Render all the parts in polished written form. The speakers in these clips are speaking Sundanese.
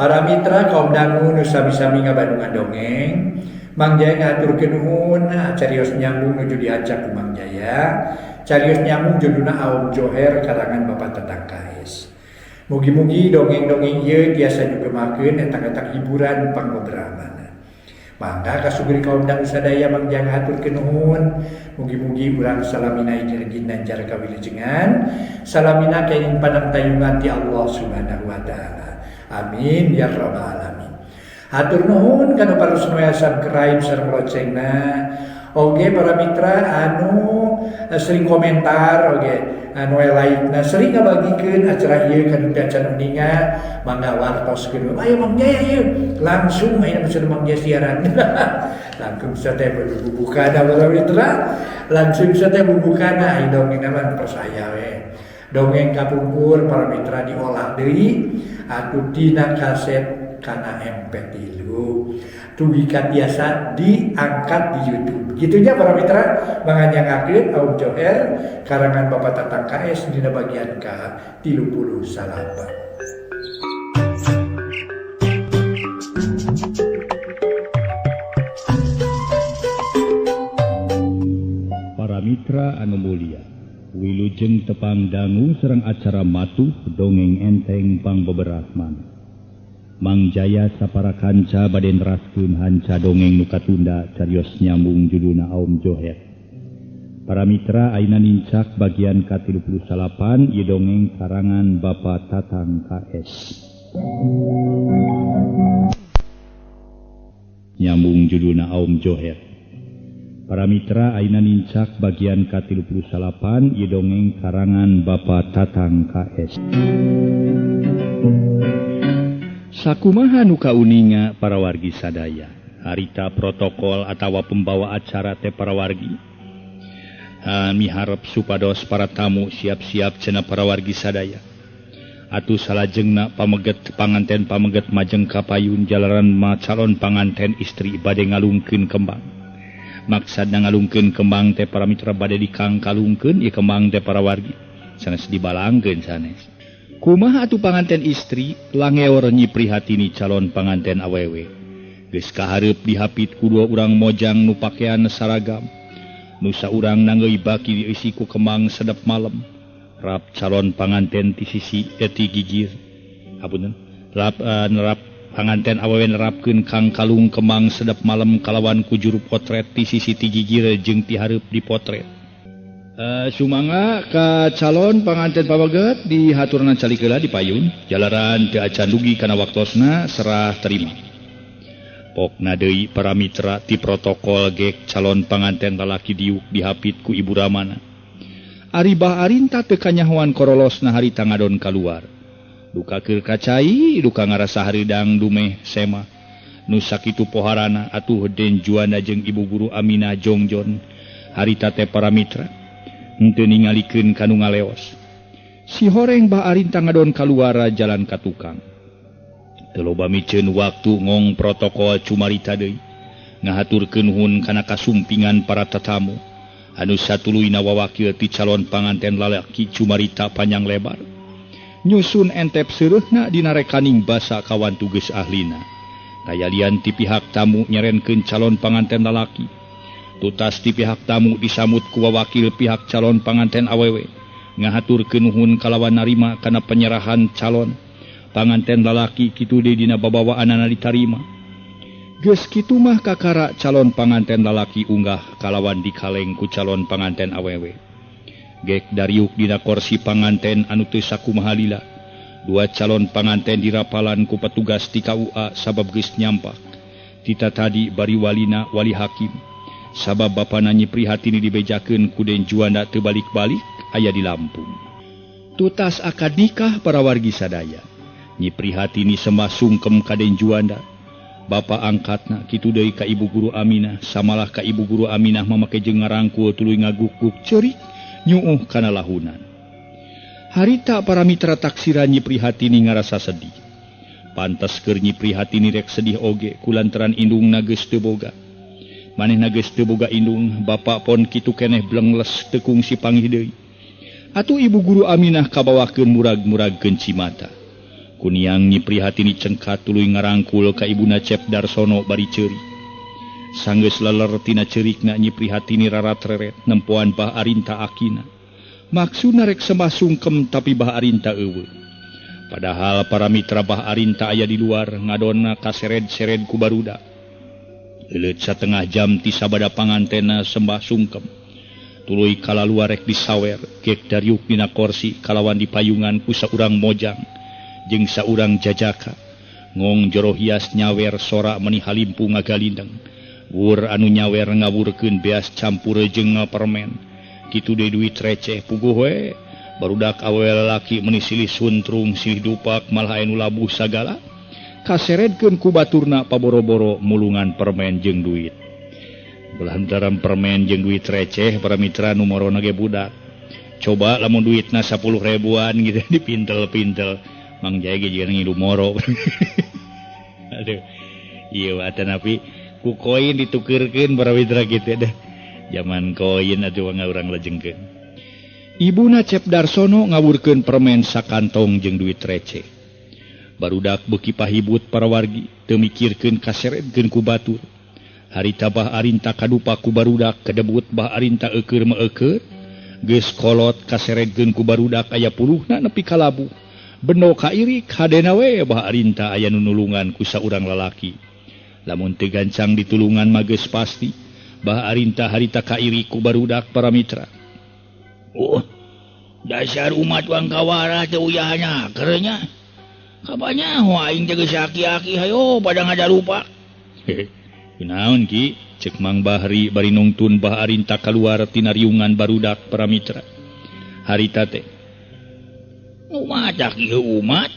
Para mitra kaum dangu nu sami-sami ngabandungan dongeng, Mang Jaya ngahaturkeun nuhun carios nyambung nuju dihancak ku Mang Jaya. Carios nyambung judulna Aom Joher karangan Bapak Tatang KS. Mugi-mugi dongeng-dongeng ieu tiasa nyugemakeun etang-etang hiburan pangbeberamana. Mangga kasuguri kaum dangu sadaya Mang Jaya ngahaturkeun nuhun. Mugi-mugi urang salamina ieu nanjar kawilujengan, salamina kenging panangtayungan ti Allah Subhanahu wa taala. Amin ya rabbal alamin. Hatur nuhun kana parusnoya subscribe sareng loncengna. Oge para mitra anu sering komentar oge anu like na sering ngabagikeun acara ieu ka nu acan uninga, mangga wartoskeun. Ayo Mang Jaya ieu langsung ayeuna mah Mang Jaya siaran. Langsung sateh bubukana para mitra, langsung sateh bubukana ai dongeng mah percaya we. Dongeng kapungkur para mitra diolah deui atuh dina kaset kana MP3 dugi ka tiasa diangkat di YouTube. Gitunya para mitra manganyangakeun Aom Joher karangan Bapak Tatang KS dina bagian ka 38. Para mitra anu mulia, wilujeng tepang dangu sareng acara matuh dongeng enteng pangbeberahman. Mang Jaya sapara kanca bade neraskeun hanca dongeng nu katunda carios nyambung judulna Aom Joher. Para mitra ayeuna nincak bagian ka-38 ieu dongeng karangan Bapak Tatang KS. Nyambung judulna Aom Joher. Para mitra ayeuna nincak bagian ka-38 ieu dongeng karangan Bapak Tatang KS. Sakumaha nu kauninga para wargi sadaya, harita protokol atawa pembawa acara teh para wargi. Miharep supados para tamu siap-siap cenah para wargi sadaya. Atuh salajengna pameget panganten pameget majeng kapayun jalaran ma calon panganten istri bade ngalungkeun kembang. Maksudna ngalungkeun kembang teh para mitra bade dikangkalungkeun ieu kembang teh para wargi. Sanes dibalangkeun sanes. Kumaha atuh panganten istri langeor Nyi Prihatini calon panganten awewe. Geus kahareup dihapit ku dua urang mojang nu pakean saragam. Nu saurang nangeui baki dieusi ku kembang sedep malam. Rap calon panganten ti sisi ti gigir. Hapunten. Rap nerap panganten awewe nerapkeun kang kalung kembang sedep malam kalawan ku juru potret ti sisi ti gigir jeung ti hareup dipotret. Sumangga ka calon panganten pameget dihaturna calikeula di payun jalaran teu acan dugi kana waktosna serah terima. Pokna deui para mitra ti protokol gek calon panganten lalaki diuk dihapit ku ibu ramana. Ari Bah Arinta teu kanyahoan korolosna harita ngadon kaluar. Duka keur kacai, duka ngarasa hareudang dumeh sema. Nu sakitu poharana atuh Den Juanda jeung ibu guru Aminah Jongjon harita teh para mitra. Henteu ningalikeun ka nu ngaleos. Si horeng Bah Arinta ngadon kaluara jalan ka tukang. Teu loba miceun waktu ngong protokol cumarita deui. Ngahaturkeun nuhun kana kasumpingan para tatamu. Anu satuluyna wawakil ti calon panganten lalaki cumarita panjang lebar. Nyusun entep seureuhna dina rekaning basa kawan tugas ahlina. Kayalian ti pihak tamu nyerenkeun calon panganten lalaki. Tutas ti pihak tamu disamut ku wawakil pihak calon panganten awewe. Ngahaturkeun nuhun kalawan narima kana penyerahan calon panganten lalaki kitu deui dina babawaanana ditarima. Geus kitu mah kakara calon panganten lalaki unggah kalawan dikaleng ku calon panganten awewe. Gek dariuk dina korsi panganten anu teu sakumaha lila. Dua calon panganten dirapalan ku petugas ti KUA sabab geus nyampak. Tita tadi bari walina wali hakim. Sabab bapana Nyi Prihatini dibejakeun ku Den Juanda teu balik-balik aya di Lampung. Tutas akad nikah para wargi sadaya. Nyi Prihatini sembah sungkem ka Den Juanda. Bapa angkatna kitu deui ka ibu guru Aminah, samalah ka ibu guru Aminah mamake jeung ngarangkul tuluy ngaguk-guk ceurik nyuuh kana lahunan. Harita para mitra taksiran Nyi Prihatini ngarasa sedih. Pantes keur Nyi Prihatini rek sedih oge kulantaran indungna geus teu boga. Manehna geus teu boga indung, bapa pon kitu keneh blengles teu kungsi panggih deui. Atuh ibu guru Aminah kabawakeun murag-muragkeun cimata. Kuniang Nyi Prihatini cengkat tuluy ngarangkul ka ibuna Cep Darsono bari ceurik. Sanggeus leler tina ceurikna Nyi Prihatini rarat-reret nempoan Bah Arinta akina. Maksudna rek sembah sungkem tapi Bah Arinta eueuh. Padahal para mitra Bah Arinta aya di luar ngadonna kasered-sered ku barudak. Leuleut satengah jam ti sabada pangantena sembah sungkem. Tuluy kalaluar rek disawer, gek dariuk dina korsi kalawan dipayungan ku saurang mojang jeung saurang jajaka. Ngong jero hias nyawer sora meni halimpu ngagalindeng. Wur anu nyawer ngawurkeun beas campur jeung permen. Kitu deui duit receh puguh we. Barudak awewe lalaki meni silih suntrung silih dupak malah anu labuh sagala. Kaseredkeun ku baturna paboro-boro mulungan permen jeung duit. Belantaran permen jeung duit receh para mitra nu morona ge budak. Coba lamun duitna 10 ribuan gitu dipintel-pintel. Mang Jaya ge jeung ngilu moro. Aduh. Ieu atanapi ku koin ditukeurkeun para mitra kitu dah. Zaman koin atuh urang lejengkeun. Ibuna Cep Darsono ngawurkeun permen sakantong jeung duit receh. Barudak beuki pahibut para wargi teu mikirkeun kaseredkeun ku batur. Harita Bah Arinta kadupa ku barudak kedebut Bah Arinta eukeur meukeur. Geus kolot kaseredkeun ku barudak aya puluhna nepi ka labuh. Bendo kairik hadena we Bah Arinta aya nu nulungan ku saurang lalaki. Lamun teu gancang ditulungan mah geus pasti Bah Arinta harita kairik ku barudak para mitra. Oh, dasar umat wangkawara teu uyahna kerenya. Kapanya aing teh geus aki-aki hayo pada ngadarupa. Kunaon Ki? Cek Mang Bahri bari nungtun Bah Arinta kaluar tina riungan barudak para mitra. Harita teh umat aki umat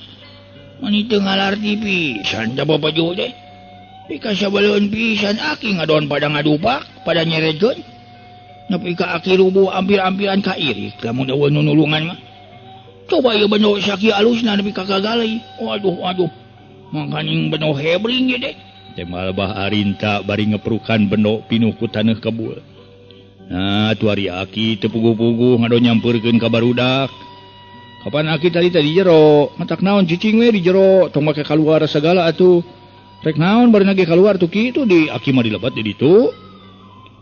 mani teu ngalarti pisan da bapak teh. Pikasabaleun pisan aki ngadon pada ngadupak pada nyerejeun. Nepi ka aki rubuh ampir-ampiran ka irik lamun eueuh nu nulungan mah. Coba ieu bendo sakieu alusna nepi ka kagalai. Waduh waduh. Mangkaning bendo hebring ieu teh. Temal Bah Arinta bari ngeprukan bendo pinuh ku taneuh kebul. Nah, tu ari aki teu puguh-puguh ngadon nyampeurkeun ka barudak. Kapan aki tadi tadi jero, matak naon cicing we di jero, tong make kaluar sagala atuh. Rek naon bari nage kaluar tuh kitu di aki mah dilebat di ditu.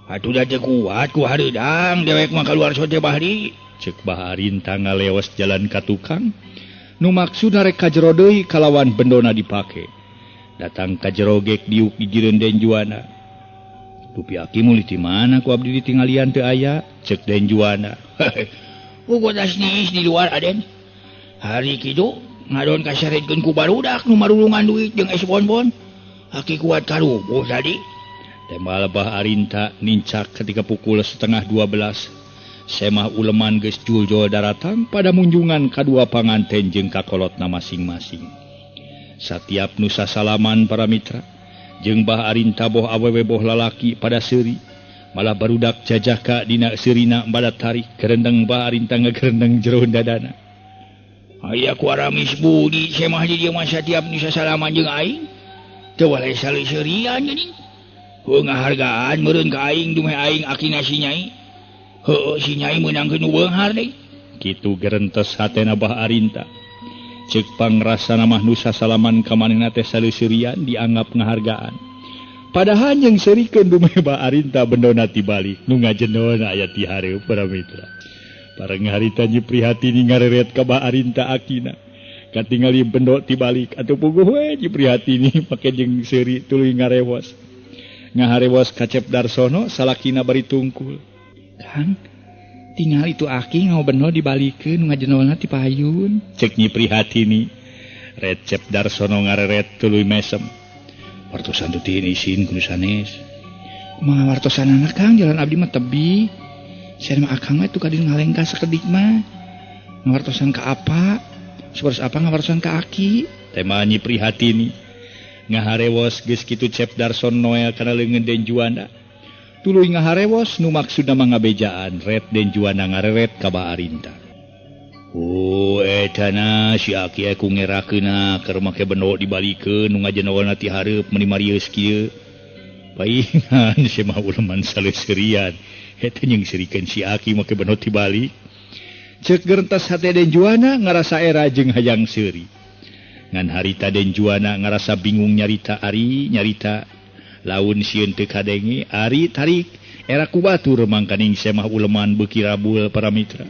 Atuh da teu kuat ku hareudang dewek mah kaluar sote Bahri. Cek Bah Arinta ngalewas jalan ka tukang. Nu maksudna rek ka jero deui kalawan bendona dipake. Datang ka jero gek diuk gigireun Den Juana. Dupi aki mulih ti mana ku abdi ditinggalian teu aya? Cek Den Juana. Ugo tas niis di luar Aden. Hari kitu ngadon kaseredkeun ku barudak nu marulungan duit jeung es bonbon. Aki kuat karubuh tadi. Temal Bah Arinta nincak ketika pukul 11:30. Semah uleman geus juljol daratang pada munjungan kadua panganten jeung kakolotna masing-masing. Satiap nusa salaman para mitra jeung Bah Arinta boh awewe boh lalaki pada seuri. Malah barudak jajaka dina seurina bada tarik gerendeng Bah Arinta ngagerendeng jero dadana. Aya ku aramis budi semah di dieu mah satiap nusa salaman jeung aing. Teu waleh saleseurian geuning. Heuh ngahargaan meureun ka aing dumeh aing akina si nyai. Heueuh si nyai meunangkeun nu beunghar deui. Kitu gerentes hatena Bah Arinta. Cek pangrasana mah nusa salaman ka manehna teh saleseurian dianggap ngahargaan. Padahal jeung seurikeun dumeh Bah Arinta bendona tibalik nu ngajendona aya ti hareup para mitra. Bareng harita Nyi Prihatini ngareret ka Bah Arinta akina. Katingali bendo tibalik atuh puguh we Nyi Prihatini make jeung seuri tuluy ngarewos. Ngaharewos ka Cep Darsono salakina bari tungkul. Kang, tinggal itu aki ngau bendo dibalikeun nu ngajendolna ti payun. Cek Nyi Prihatini. Ret Cep Darsono ngareret tuluy mesem. Wartosan teu isin kudu sanes. Kumaha wartosanana Kang, jalan abdi mah tebi. Sia mah akang mah tuh kadin ngalengkah sakedik mah. Ngawartosan ka apa? Sabaros apa ngawartosan ka aki? Tema Nyi Prihatini. Ngaharewos geus kitu Cep Darson Noel kana leungeun Den Juana. Tuluy ngaharewos nu maksudna mah ngabejaan ret Den Juana ngareret ka Bah Arinta. Oh etana si aki ku ngerakeunna keur make bendo dibalikeun nu ngajenolna ti hareup meuni marieus kieu. Paingan si mah uleman saleseurian. Eta jeung sirikeun si aki make bendo tibalik. Cek gerentas hate Den Juana ngarasa era jeung hayang seuri. Ngan harita Den Juana ngarasa bingung nyarita ari nyarita laun sieun teu kadenge ari tarik era ku batur mangkaning semah uleman beuki rabul para mitra.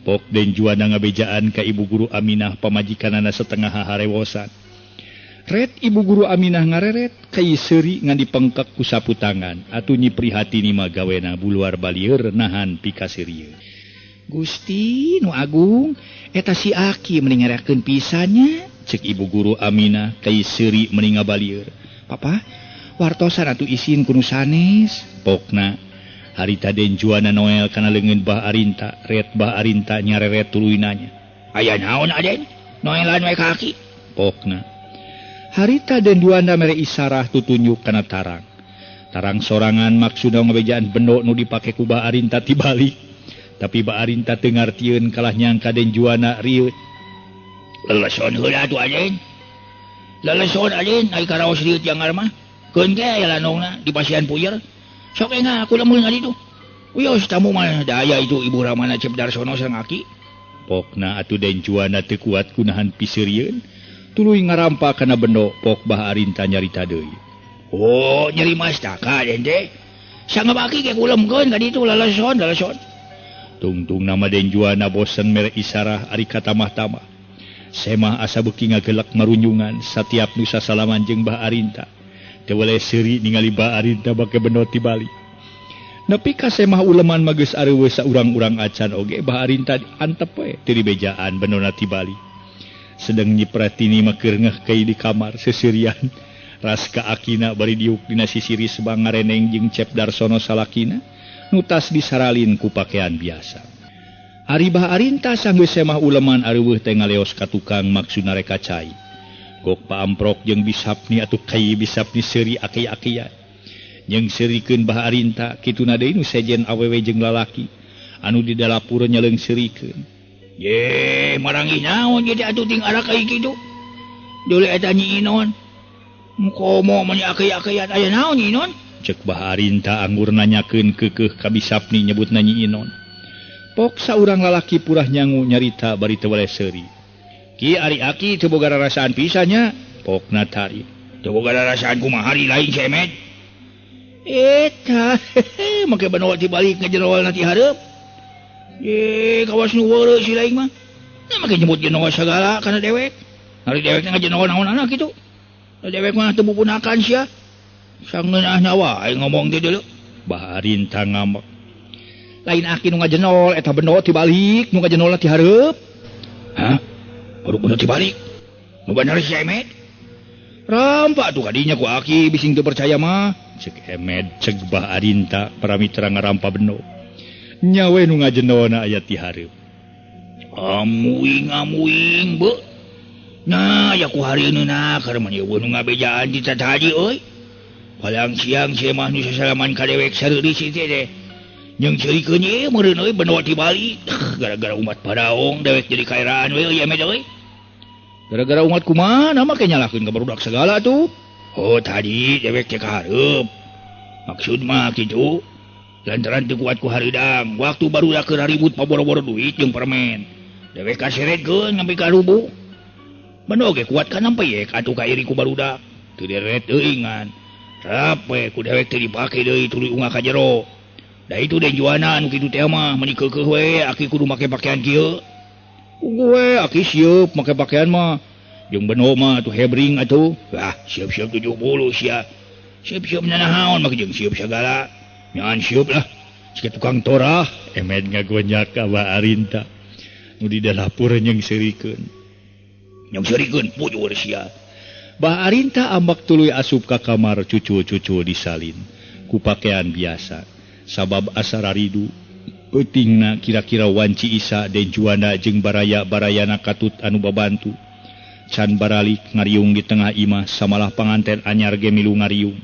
Pok Den Juana ngabejaan ka ibu guru Aminah pamajikanana setengah harewosan. Ret ibu guru Aminah ngareret kai seuri ngan dipengkek ku sapu tangan atuh Nyi Prihatini mah gawena buluar balieur nahan pikaseurieun. Gusti nu agung eta si aki meni ngerakeun pisannya. Cek ibu guru Aminah kai seuri meni ngabalieur. Papa wartosan atuh isin ku nu sanes. Pokna harita Den Juana Noel kana leungeun Bah Arinta, ret Bah Arinta nyareret tuluy nanya. Aya naon Aden? Noelan we ka aki. Pokna harita Den Juana mere isarah tutunjuk kana tarang. Tarang sorangan maksudna ngabejaan bendo nu dipake ku Bah Arinta tibalik. Tapi Bah Arinta teu ngartieun kalah nyangka Den Juana rieut. Leleson heula atuh Aden. Leleson Aden ai karaos rieut jangar mah. Keun ge aya lanongna di pasian puyer. Sok engah aku lamun ngadi tuh. Wios tamu mah daya itu Ibu Ramana Cep Darsono sareng aki. Pokna atuh Den Juana teu kuat kunahan piseurieun. Tuluy ngarampa kana bendo pok Bah Arinta nyarita deui. Oh, nyeri mastaka Den teh. Sangga baki ge kulemkeun ka ditu leleson leleson. Tungtung nama Den Juana bosen mere isarah ari katamah-tamah. Semah asa beuki ngagelek marunjungan satiap nu sasalaman jeung Bah Arinta. Teu weleh seuri ningali Bah Arinta bake bendo tibalik. Nepi ka semah uleman mah geus areuweuh saurang-urang acan oge Bah Arinta antep we teu dibejaan bendona tibalik. Sedeng Nyi Pratini mah keur ngeh kai di kamar seuseurian. Ras ka akina bari diuk dina sisiris bangareneng jeung Cep Darsono salakina nu tas disaralin ku pakaian biasa. Ari Bah Arinta sanggeus semah uleman areuweuh teh ngaleos ka tukang maksudna rek ka cai. Gok paamprok jeung bisapni atuh kai bisapni seuri aki-akian. Jeung seurikeun Bah Arinta kituna deui nu sejen awewe jeung lalaki anu di dalapur nyaleung seurikeun. Ye, marangi naon jadi atuh ting arak kai kitu. Deuleu eta Nyi Inon. Komo mani aki-akian aya naon Nyi Inon? Cek Bah Arinta anggur nanyakeun keukeuh ka bisapni nyebutna Nyi Inon. Pok saurang lalaki purah nyangu nyarita bari teu weleh seuri. Ki ari aki teu boga rarasaan pisan nya, pokna tari. Teu boga rarasaan kumaha ari lain semet. Eta make beno tibalik ngajerol ti hareup. Ye, kawas nu weureu si lain mah. Nah make nyebut jenol sagala kana dewek. Ari dewek teh ngajenol naon-naon kitu. Dewek mah teu bubunakan sia. Sangeunahna wae ngomong teh deuleu. Bah Arinta ngambek. Lain aki nu ngajenol eta bendo tibalik nu ngajenolna ti hareup. Hah? Baru bendo tibalik. Nu bener si Emed. Rampak tuh kadinya ku aki bising teu percaya mah. Cek Emed cek Bah Arinta para mitra ngarampa bendo. Nyawe nu ngajenolna aya ti hareup. Amuing amuing beuh. Nah, ya ku harieunna keur mah eueuh nu ngabejaan ti tadi euy. Palang siang semah nu sasalaman ka dewek sareureus si teh. Jeung ceurikeun ieu meureun euy bendo tibalik. Gara-gara umat padaong dewek jadi kaeraan we euy Emed euy. Gara-gara umat kumaha make nyalahkeun ka barudak segala tuh. Oh, tadi dewek teh ka hareup. Maksud mah kitu. Lantaran teu kuat ku hareudang, waktu barudak keur ribut paboro-boro duit jeung permen. Dewek kaseretkeun sampai ka rubuh. Bendo ge kuat kana peyek atuh kairi ku barudak. Teu deret teuingan. Rap we ku dewek teh dipake deui tuluy ungah ka jero. Da itu Den Juana anu kitu teh mah meuni keukeuh we aki kudu make pakaian kieu. Gue aki sieup make pakaian mah. Jeung bendo mah atuh hebring atuh. Wah, sieup-sieup 70 sia. Sieup-sieup nanaon make jeung sieup sagala. Nyan sieup lah. Siga tukang torah Emed ngagonyak ka Bah Arinta. Nu di dapur jeung seurikeun. Yang seurikeun bujur sia. Bah Arinta ambak tuluy asup ka kamar cucu-cucu disalin ku pakaian biasa. Sabab asa raridu peutingna kira-kira wanci Isa Den Juana jeung baraya-barayana katut anu babantu. Can baralik ngariung di tengah imah samalah panganten anyar ge milu ngariung.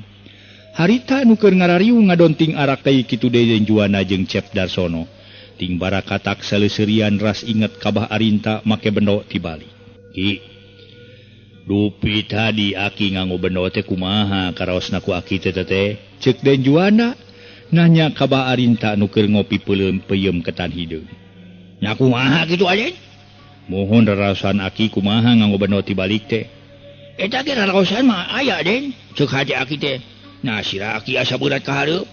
Harita nu keur ngarariung ngadonting arak teh kitu Den Juana jeung Cep Darsono. Ting barakatak saleseurian ras inget ka Bah Arinta make bendo tibalik. Ki dupi tadi aki nganggo bendo teh kumaha karaosna ku aki teh teh? Ceuk Den Juana nanya ka Bah Arinta nu keur ngopi peuleum peuyeum ketan hideung. Nya kumaha kitu Aden? Mohon raraosan aki kumaha nganggo bendo tibalik teh. Eta ge raraosan mah aya Den, ceuk hate aki teh. Nah sira aki asa berat ka hareup.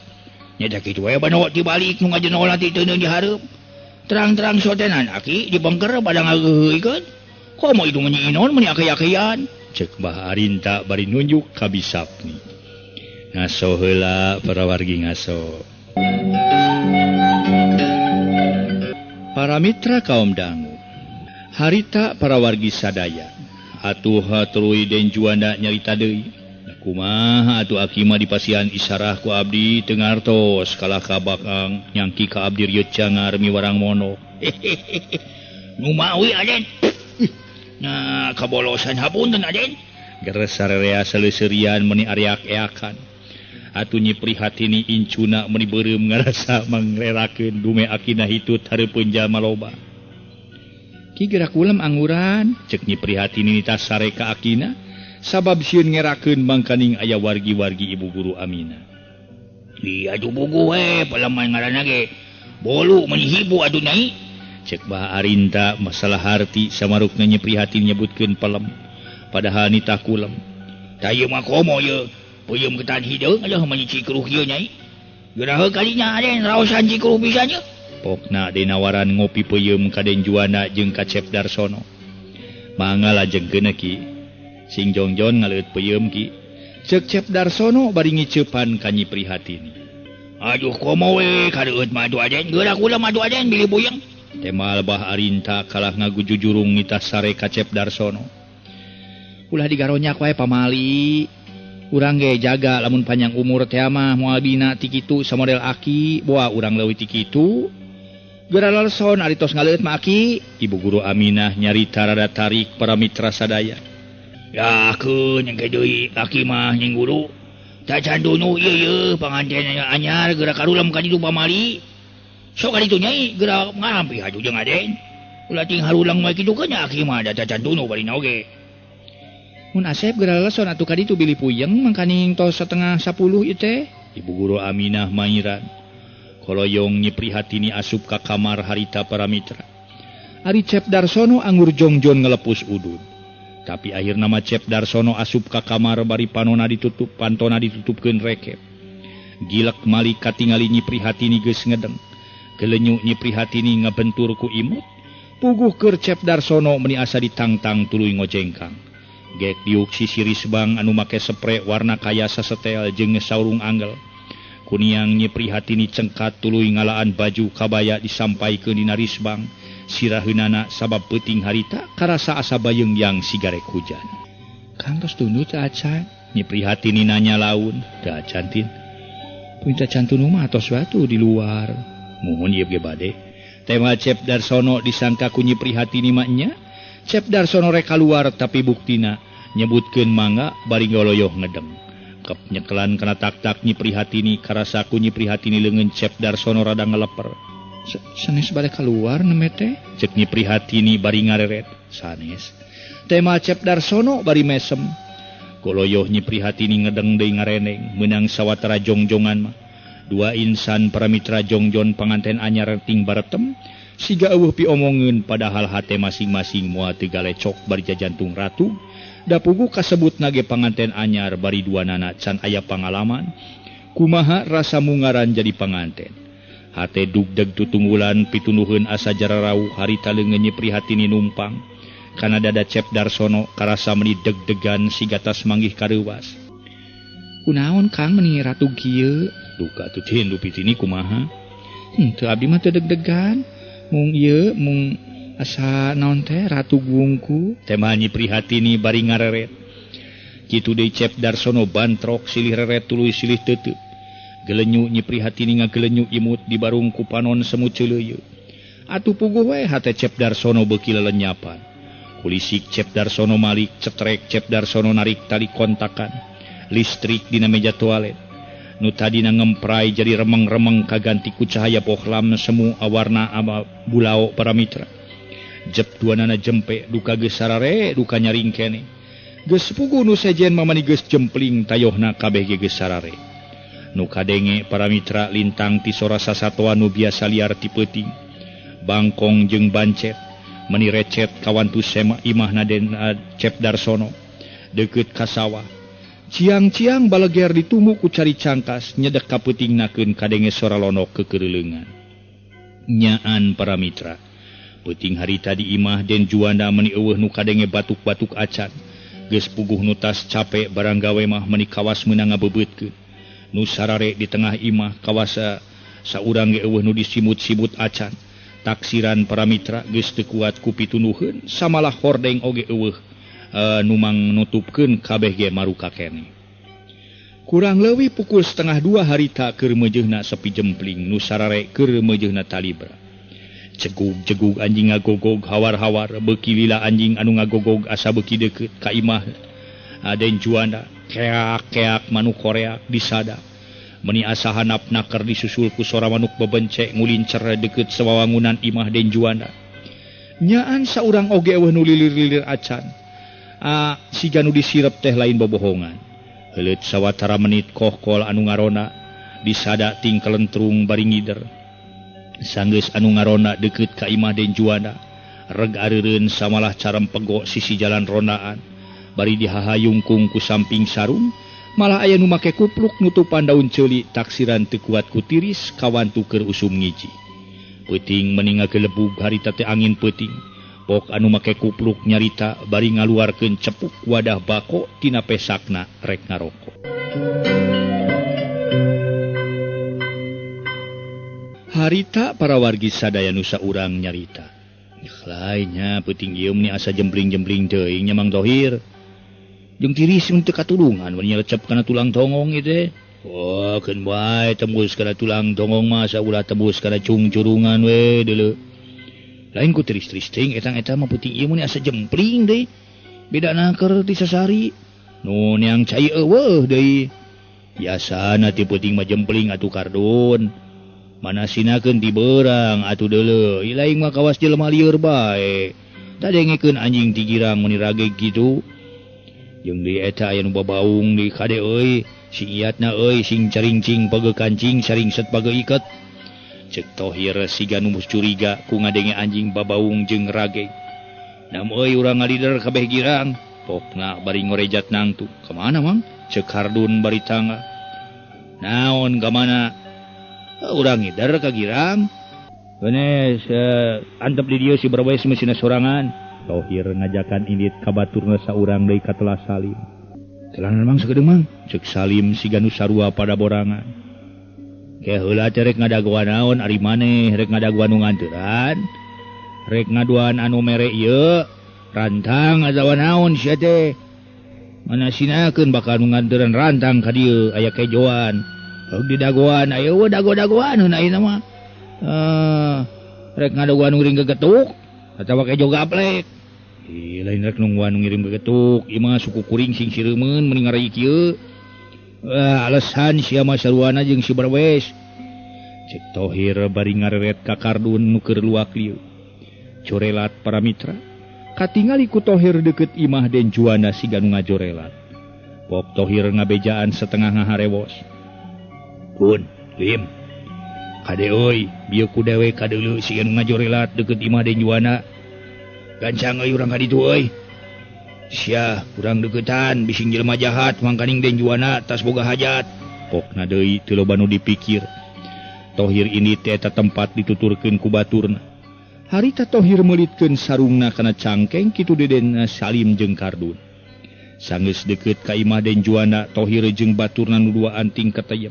Nya kitu we bendo tibalik nu ngajenolan ti teu di hareup. Terang-terang sotenan aki dibengker pada ngageuheuikeun. Komo itu meni inon meni aki-akian. Cek Bah Arinta bari nunjuk ka Bisapni. Ngaso heula para wargi ngaso. Para mitra kaum dangu. Harita para wargi sadaya. Atuh tuluy Den Juanda nyarita deui. Kumaha atuh aki mah dipasihan isarah ku abdi teu ngartos kalah ka bakang nyangki ka abdi rieut cangar miwarang mono. Nu mawi Aden. Nah kabolosan hapunten Aden. Geres sarerea saleuserian meuni ariak-eakan. Atuh Nyi Prihatini incuna meuni beureum ngarasa mangrerakeun dume akina hitut hareupeun jalma loba. Ki gerak ulem angguran cek Nyi Prihatini nita sare ka akina sabab sieun ngerakeun mangkaning aya wargi-wargi ibu guru Amina. Di atuh bugu we paleman ngaranna ge bolu meuni hibu atuh nyai. Cek Bah Arinta masalah harti samarukna Nyi Prihatini nyebutkeun pelem padahal nitah kulem. Tah ieu mah komo ieu peuyeum ketan hideung alah meuni cikruh ieu nyai. Geura kalinya Aden raosan cikruh pisan ieu. Pokna dinawaran ngopi peuyeum ka Den Juanda jeung ka Cep Darsono. Mangga lajengkeun ki. Sing jongjon ngaleut peuyeum ki. Ceuk Cep Darsono bari ngiceupan ka Nyi Prihatini. Aduh komo we kareueut mah atuh Aden. Geura kula mah atuh Aden bilih puyeng. Temal Bah Arinta kalah ngagujujurung nitah sare ka Cep Darsono. Ulah digaronyak wae pamali. Urang ge jaga lamun panjang umur teh mah moal bina ti kitu samodel aki, boa urang leuwih ti kitu. Geura laleson ari tos ngaleut mah aki. Ibu guru Aminah nyarita rada tarik para mitra sadaya. Ya keun engke deui aki mah nying guru. Tacan dunu ieu ieu panganten anyar geura karulem ka ditu pamali. Sok ka ditu nyai geura ngarampi atuh jeung Aden. Ulah ting harulang wae kitu keun aki mah da tacan dunu barina oge. Mun Asep geura laleson atuh ka ditu bilih puyeng mangkaning tos 9:30 ieu teh. Ibu guru Aminah mairan. Koloyong Nyi Prihatini asup ka kamar harita para mitra. Ari Cep Darsono anggur jongjon ngelepus udud. Tapi akhirna mah Cep Darsono asup ka kamar bari panona ditutup, pantona ditutupkeun rekep. Gilek malik katingali Nyi Prihatini geus ngedeng. Gelenyu Nyi Prihatini ngabentur ku imut. Puguh keur Cep Darsono meuni asa ditangtang tuluy ngojengkang. Gek diuk sisi risbang anu make sepre warna kaya sasetel jeung saurung anggel. Kuniang Nyi Prihatini cengkat tuluy ngalaan baju kabaya disampaikeun dina risbang. Siraheunana sabab peuting harita karasa asa bayeung yang sigarek hujan. Kang tos tunduh teu acan? Nyi Prihatini nanya laun. Teu acan tin. Punca cantun mah atos batu di luar. Muhun ieu ge bade. Tema Cep Darsono disangka ku Nyi Prihatini mah nya. Cep Darsono rek kaluar tapi buktina nyebutkeun mangga bari ngoloyoh ngedeng. Kep nyekelan kana tak-tak Nyi Prihatini karasa ku Nyi Prihatini leungeun Cep Darsono rada ngeleper. Sanes bade kaluar neme teh? Cek Nyi Prihatini bari ngareret. Sanes. Tema Cep Darsono bari mesem. Koloyoh Nyi Prihatini ngedeng deui ngareneng meunang sawatara jongjongan mah. Dua insan para mitra jongjon panganten anyar ting baretem siga eueuh piomongeun padahal hate masing-masing moal teu galecok bari jajantung ratu. Da puguh kasebut nage panganten anyar bari dua nana can aya pangalaman. Kumaha rasa mungaran jadi panganten. Hate dugdeg tutunggulan pitunuheun asa jararau harita leungeun Nyi Prihatini numpang. Kana dada Cep Darsono karasa meuni deg-degan sigatas manggih kareuwas. Kunaon Kang meuni ratu kieu? Duka atuh cieun Lupitini kumaha? Henteu abdi mah teu deg-degan. Mung ieu mung asa naon teh ratu gungku. Tema Nyi Prihatini bari ngareret. Kitu deui Cep Darsono bantrok silih reret tuluy silih teuteuk. Gelenyu Nyi Prihatini ngagelenyu imut di barung ku panon semu ceuleuyeu. Atuh puguh we hate Cep Darsono beuki lelenyapan. Kulisik Cep Darsono malik, cetrek Cep Darsono narik tali kontakan listrik dina meja toilet. Nu tadina ngemprai jadi remeng-remeng kaganti ku cahaya bohlam semu awarna ama bulao para mitra. Jep duanana jempe duka geus sarare duka nyaring kene. Geus puguh nu sejen mamani geus jempling tayohna kabeh ge geus sarare. Nu kadenge para mitra lintang ti sora sasatoan nu biasa liar ti peuting. Bangkong jeung bancet Meni recet kawantu sema imahna Den Cep Darsono deukeut ka sawah. Ciang-ciang baleger ditumu ku cari cangkas nyedek ka peutingnakeun kadenge sora lonok kekereuleungan. Nyaan para mitra. Peuting harita di imah Den Juanda meni eueuh nu kadenge batuk-batuk acan. Geus puguh nu tas capek barang gawe mah meni kawas meunang ngabebeutkeun. Nu sarare di tengah imah kawasa saurang ge eueuh nu disimut-simut acan. Taksiran para mitra geus teu kuat ku pitunuheun samalah hordeng oge eueuh nu mang nutupkeun kabeh ge maruka keneh. Kurang leuwih pukul 1:30 harita keur meujeuhna sepi jempling nu sarare keur meujeuhna talibra. Cegug-cegug anjing ngagogog hawar-hawar beuki lila anjing anu ngagogog asa beuki deukeut ka imah Den Juanda. Keak-keak manuk koreak disada. Meni asa hanapna keur disusul ku sora manuk bebencek ngulincer deukeut sawawangunan imah Den Juanda. Nyaan saurang oge eueuh nu lilir-lilir acan. Siga nu disirep teh lain bobohongan. Heuleut sawatara menit kohkol anu ngarona disada ting kelentrung bari ngider. Sanggeus anu ngarona deukeut ka imah Den Juanda. Reg areureun samalah carempego sisi jalan rondaan. Bari dihahayungkung ku samping sarung, malah aya nu make kupluk nutupan daun ceuli taksiran teu kuat ku tiris kawantu keur usum ngiji. Peuting meni ngagelebug harita teh angin peuting. Pok anu make kupluk nyarita bari ngaluarkeun cepuk wadah bako tina pesakna rek ngaroko. Harita para wargi sadaya nu saurang nyarita. Lainnya peuting ieu meni asa jempling-jempling teuing nya Mang Tohir. Jeung tiris mun teu katulungan meni lecep kana tulang tonggong ieu teh. Wah, keun bae tembus kana tulang tonggong mah saulah tembus kana cungcurungan we deuleu. Lain ku tiris-tiris teuing etang-eta mah peuting ieu meni asa jempling deui. Bedana keur ti sasari. Nu neang cai eueuh deui. Biasana ti peuting mah jempling atuh kardun. Mana sinakeun ti beurang atuh deuleu. Ilaing mah kawas jelema lieur bae. Tadengekeun anjing ti girang meni rageg kitu. Jeung di eta aya nu babaung di kade euy, sing iatna euy, sing caringcing page kancing, saringset page iket. Cek Tohir siga nu curiga ku ngadenge anjing babaung jeung rageg. Nam euy urang ngalider kabeh girang. Pokna bari ngorejat nangtu. Ka mana Mang? Cek Kardun bari tangga. Naon ka mana? Urang ngider ka girang. Benes antep di dieu si Brebes meusina sorangan. Tohir ngajakan indit ka baturna saurang deui ka telah Salim. Telanan Mang sakedeung Mang. Cek Salim siga nu sarua pada borangan. Ke heula teh rek ngadagoan naon ari maneh rek ngadagoan nu nganteran. Rek ngaduan anu mere ieu rantang atawa naon sia teh. Mana sinakeun bakal nu nganteran rantang ka dieu aya kejoan. Heug didagoan aya eueuh dago-dagoan heuna ayeuna mah. Rek ngadagoan nu ngiring gegetuk atawa kejo gaplek. Ih lain rek nungguan nu ngirim gegetuk, ieu mah suku kuring sing sireumeun meni ngarai kieu. Alasan sia mah saruana jeung si Brebes. Cek Tohir bari ngareret ka kardun nu keur luak lieu. Corelat para mitra, katingali ku Tohir deukeut imah Den Juanda siga nu ngajorelat. Pok Tohir ngabejaan setengah ngaharewos. Pun, Lim. Kade euy, bieu ku dewe kadeuleu siga nu ngajorelat deukeut imah Den Juanda. Gancang euy urang ka ditu euy. Sia, urang deuketan bising jelema jahat mangkaning Den Juanda tas boga hajat. Pokna deui teu loba nu dipikir. Tohir ini teh eta tempat dituturkeun ku baturna. Harita Tohir meulitkeun sarungna kana cangkeng kitu Deden Salim jeung Kardun. Sanggeus deukeut ka imah Den Juanda, Tohir jeung baturna nu dua anting kateyep.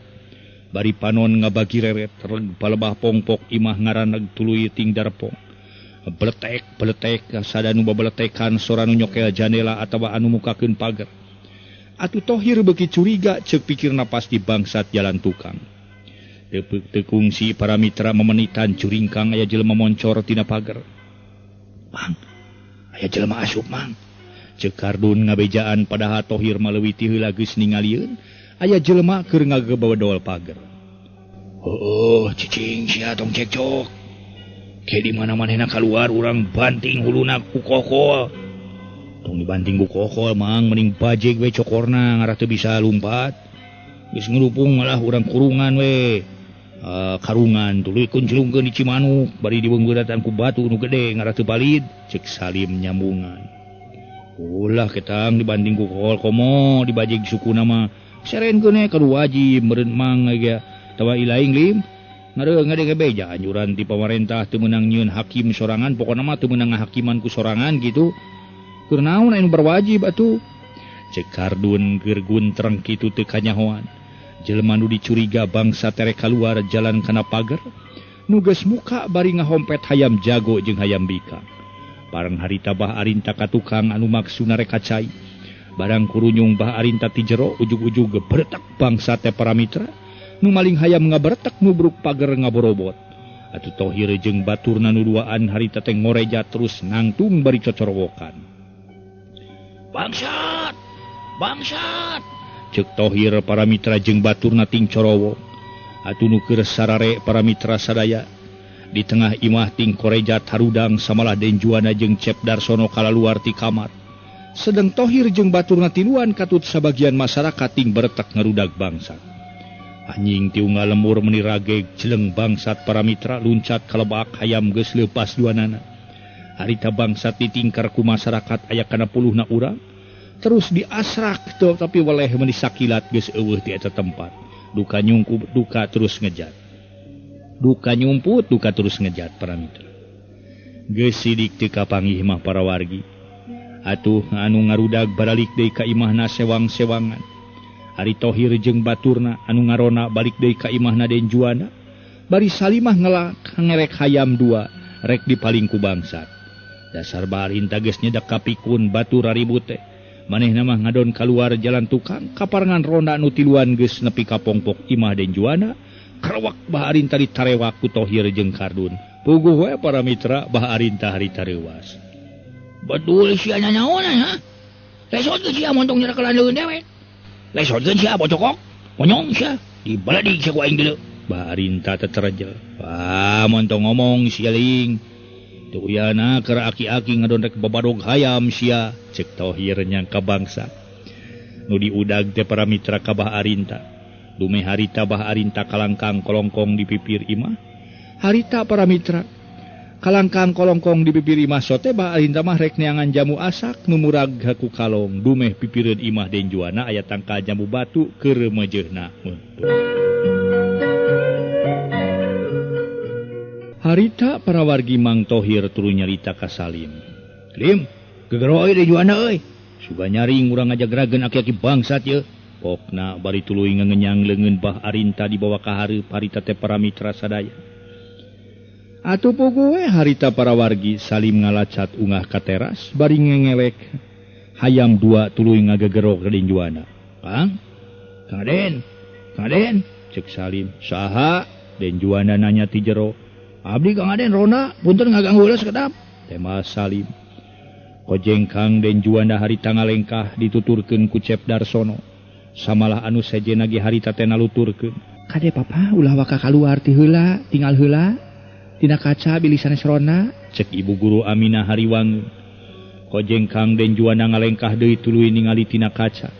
Bari panon ngabagi reret reg palebah pongpok imah ngaraneg tuluy ting darpong. Beletek beletek sada nu babeletekan sora nu nyokel jandela atawa anu mukakeun pager. Atuh Tohir beuki curiga ceuk pikirna pasti bangsat jalan tukang. Teu kungsi para mitra memenitan curingkang aya jelema moncor tina pager. Mang, aya jelema asup Mang. Ceuk Kardun ngabejaan padahal Tohir mah leuwih ti heula geus ningalieun aya jelema keur ngagebodol pager. Heueuh, cicing sia tong cekcok. Ke di mana manehna kaluar urang banting huluna ku kokol. Tong dibanting ku kokol Mang, mending bajeg we cokorna ngarah teu bisa lumpat. Geus ngerupung malah urang kurungan we. Karungan tuluy kunclungkeun di Cimanuk bari dibeunggeuratan ku batu nu gede ngarah teu palid cek Salim nyambungan. Ulah ketang dibanding ku kohol komo dibajeg sukuna mah serenkeun we kudu wajib meureun mang ge tawa ilaing lim ngareung ngade beja anjuran ti pamarentah teu meunang nyieun hakim sorangan pokona mah teu meunang ngahakiman ku sorangan kitu. Keur naon anu berwajib atuh cek Kardun keur guntreng kitu teu kanyahoan. Jelema nu dicuriga bangsa terek kaluar jalan kana pager nu geus muka bari ngahompet hayam jago jeung hayam bika. Barang harita Bah Arinta ka tukang anu maksuna rek kacai. Barang kurunyung Bah Arinta ti jero ujug-ujug gebertek bangsa teh para mitra nu maling hayam ngabertek nubruk pager ngaborobot. Atuh Tohir jeung baturna nu duaan harita teh ngoreja terus nangtung bari cocorowokan. Bangsat! Bangsat! Cek Tohir para mitra jeung baturna ting corowo. Atuh nu keur sarare para mitra sadaya di tengah imah ting korejat harudang samalah Den Juana jeung Cep Darsono kalaluar ti kamar. Sedang Tohir jeung baturna tiluan katut sabagian masyarakat ting bertek ngarudag bangsat. Anjing tiunggal lemur meni rageg jeleng bangsat para mitra luncat kalebak hayam geus leupas duanana. Harita bangsat ditingkar ku masyarakat aya kana puluhna urang. Terus diasrak tuh, tapi weleh meni sakilat geus eueuh ti eta tempat. Duka nyungkup duka terus ngejat. Duka nyumput duka terus ngejat para mitra. Geus sidik teu kapanggih mah para wargi. Atuh anu ngarudag baralik deui ka imahna sewang-sewangan. Ari Tohir jeung baturna anu ngarona balik deui ka imahna Den Juana. Bari Salimah ngelak ngerek hayam dua rek dipaling ku bangsat. Dasar Bah Arinta geus nyedak kapikun batur raribut teh. Manehna mah ngadon kaluar jalan tukang kaparengan ronda nu tiluan geus nepi ka pongpok imah Den Juana. Kerewak Bah Arinta ditarewak ku Tohir jeung Kardun. Puguh we para mitra Bah Arinta harita reuwas. Bedul sia nyaona ha. Lesotkeun sia montong nyerekelan leueun dewek. Lesotkeun sia bocokok, monyong sia dibaladik sia ku aing deuleu. Bah Arinta teterjel. Wah, montong ngomong sia ling. Teu uyana keur aki-aki ngadon rek babadog hayam sia, cek Tohir nyangka bangsa. Nu diudag teh para mitra ka Bah Arinta. Dume harita Bah Arinta kalangkang kolongkong di pipir imah. Harita para mitra kalangkang kolongkong di pipir imah sote Bah Arinta mah rek neangan jamu asak nu murag ku kalong. Dumeh pipireun imah Den Juana aya tangkal jambu batu keur meujeuhna. Harita para wargi Mang Tohir tuluy nyarita ka Salim. Lim, gegero euy Den Juana euy. Suga nyaring urang ngajagrageun aki-aki bangsat yeuh. Pokna bari tuluy ngengenyang leungeun Bah Arinta dibawa ka hareup harita teh para mitra sadaya. Atuh puguh we harita para wargi Salim ngalacat ungah ka teras bari ngengelek hayam dua tuluy ngagegero ka Den Juana. Kang, Kang Aden, Kang Aden, cek Salim. Saha? Den Juana nanya ti jero. Abdi Kang Aden Rona, punten ngaganggu heula sakedap. Tema Salim. Kojeng Kang Den Juana harita ngalengkah dituturkeun ku Cep Darsono. Samalah anu sejenna ge harita teh naluturkeun. Kade papa ulah waka kaluar ti heula, tinggal heula. Tina kaca bilih sanes Rona, cek ibu guru Aminah hariwangeun. Kojeng Kang Den Juana ngalengkah deui tuluy ningali tina kaca.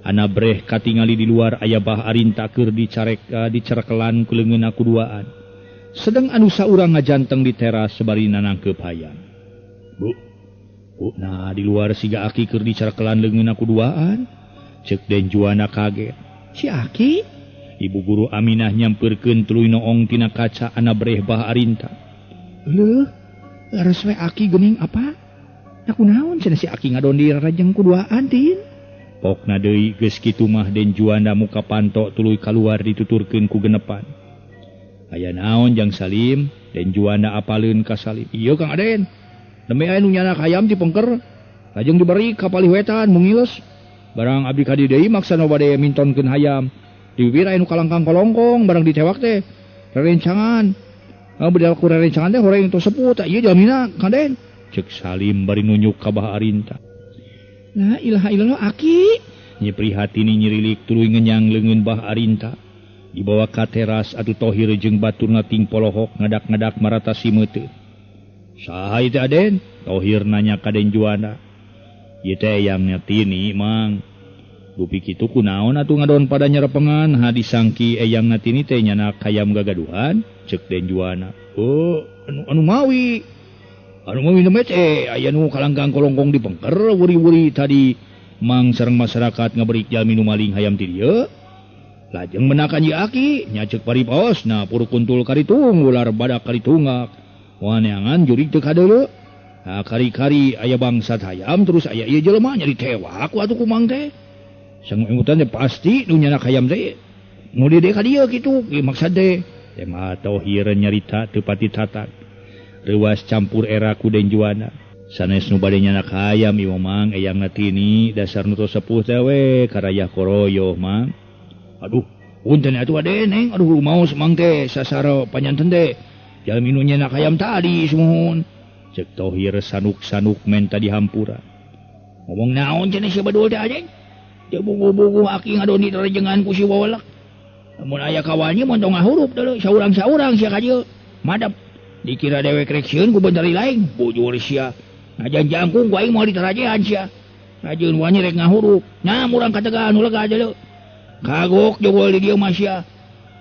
Ana breh katingali di luar aya Bah Arinta keur dicarek dicerekelan ku leungeunna kuduaan. Sedang anu saurang ngajanteng di teras sebari nanangkeup hayam. Bu, bu, nah di luar siga aki keur dicerekelan leungeunna kuduaan. Cek Den Juana kaget. Si aki? Ibu guru Aminah nyampeurkeun tuluy noong tina kaca ana breh Bah Arinta. Leuh, leres we aki geuning apa? Nah kunaon cenah si aki ngadon di rajeng kuduaan tin? Pokna deui geus kitu mah Den Juana muka panto tuluy kaluar dituturkeun ku genepan. Aya naon jang Salim? Den Juana apaleun ka Salim. Ieu Kang Aden. Nembe aya nu nyanak hayam ti pengker. Lajeng diberi ka palih wetan mungiles. Barang abdi ka dieu deui maksana bade mintonkeun hayam. Di bibir aya nu kalangkang kolongkong barang ditewak teh. Rerencangan. Bedal ku rerencangan teh horeng tos sepuh tah ieu jalmina Kang Aden. Cek Salim bari nunjuk ka Bah Arinta. La ilaha illallah aki. Nyi prihatini nyirilik tuluy ngenyang leungeun Bah Arinta. Dibawa ka teras atuh Tohir jeung baturna ting polohok ngadak-ngadak marata simeuteuh. Saha ieu teh Aden? Tohir nanya ka Den Juana. Ieu teh yang Tini, Mang. Dupi kitu kunaon atuh ngadon pada nyerepengan ha disangki eyang natini teh nyanak hayam gagaduhan cek Den Juana. Oh, anu mawi. Anu mawi nemet aya nu kalanggang kolongkong di pengker wuri-wuri tadi mang sareng masyarakat ngaberik jalmi nu maling hayam ti dieu. Lajeng menakan ye aki nya ceuk paripaos na puru kuntul karitung ular badak karitungak. Waneangan jurig teu kadeuleu. Nah, kari-kari aya bangsat hayam terus aya ieu jelema nya ditewak ku atuh ku mang teh. Sang emutan teh pasti nu nyanak hayam teh nu dede ka dieu kitu maksad teh. Teh mah Tohir nyarita teu pati tatak. Reuas campur era ku Den Juana. Sanes nu bade nyanak hayam ieu mang eyang tini dasar nu tos sepuh teh we karayah koroyoh mang. Aduh, punten atuh ade neng, aduh maos mang teh sasaro panyanten teh. Jalmi nu nyanak hayam tadi sumuhun. Cek Tohir sanuk-sanuk menta dihampura. Ngomong naon cenah si bedul teh ajeng? Teu bugu-bugu aki ngadon di rejengan ku si wawalak. Mun aya kawannya mun tong ngahurup deuleu saurang-saurang sia ka dieu. Madep dikira dewek rek sieun ku bentari lain, bujur sia. Najan jangkung ku aing moal ditarajean sia. Rajeun wani rek ngahurup. Nya murang kategahan nu lega deuleu. Kagok jogol di dieu mah sia.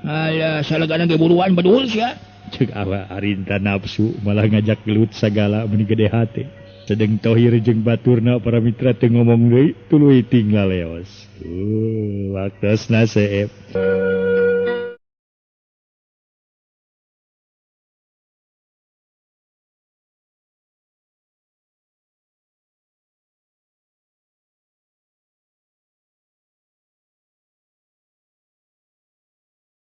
Alah salegana ge buruan bedul sia. Cek awa arinta nafsu malah ngajak gelut sagala meni gede hate. Sedeng Tohir jeung baturna para mitra teu ngomong deui tuluy tinggal leos. Waktosna seep.